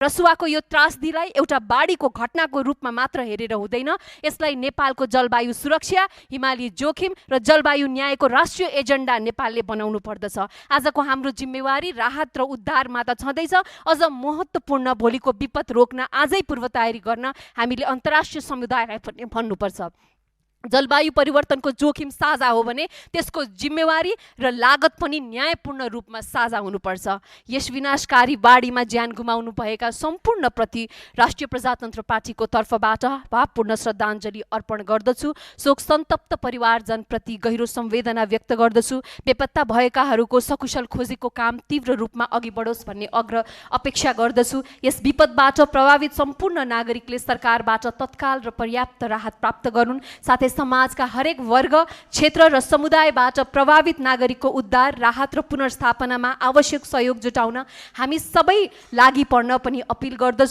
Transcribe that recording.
रसुवाको यो त्रासदीलाई एउटा बाढीको घटनाको रूपमा मात्र हेरेर हुँदैन, यसलाई नेपालको जलवायु सुरक्षा, हिमाली जोखिम र जलवायु न्यायको राष्ट्रिय एजेन्डा नेपालले बनाउनु पर्दछ। आजको हाम्रो जिम्मेवारी राहत र उद्धारमा त छँदैछ, अझ महत्त्वपूर्ण भोलिको विपद रोक्न आजै पूर्वतयारी गर्न हामीले अन्तर्राष्ट्रिय समुदायलाई पनि भन्नुपर्छ। जलवायु परिवर्तनको जोखिम साझा हो भने त्यसको जिम्मेवारी र लागत पनि न्यायपूर्ण रूपमा साझा हुनुपर्छ। यस विनाशकारी बाढीमा ज्यान गुमाउनु भएका सम्पूर्णप्रति राष्ट्रिय प्रजातन्त्र पार्टीको तर्फबाट भावपूर्ण श्रद्धाञ्जली अर्पण गर्दछु। शोक सन्तप्त परिवारजनप्रति गहिरो संवेदना व्यक्त गर्दछु। बेपत्ता भएकाहरूको सकुशल खोजीको काम तीव्र रूपमा अघि बढोस् भन्ने अपेक्षा गर्दछु। यस विपदबाट प्रभावित सम्पूर्ण नागरिकले सरकारबाट तत्काल र पर्याप्त राहत प्राप्त गरून्। साथै समाजका हरेक वर्ग, क्षेत्र र समुदायबाट प्रभावित नागरिकको उद्धार, राहत र पुनर्स्थापनामा आवश्यक सहयोग जुटाउन हामी सबै लागि पर्न पनि अपिल गर्दछु।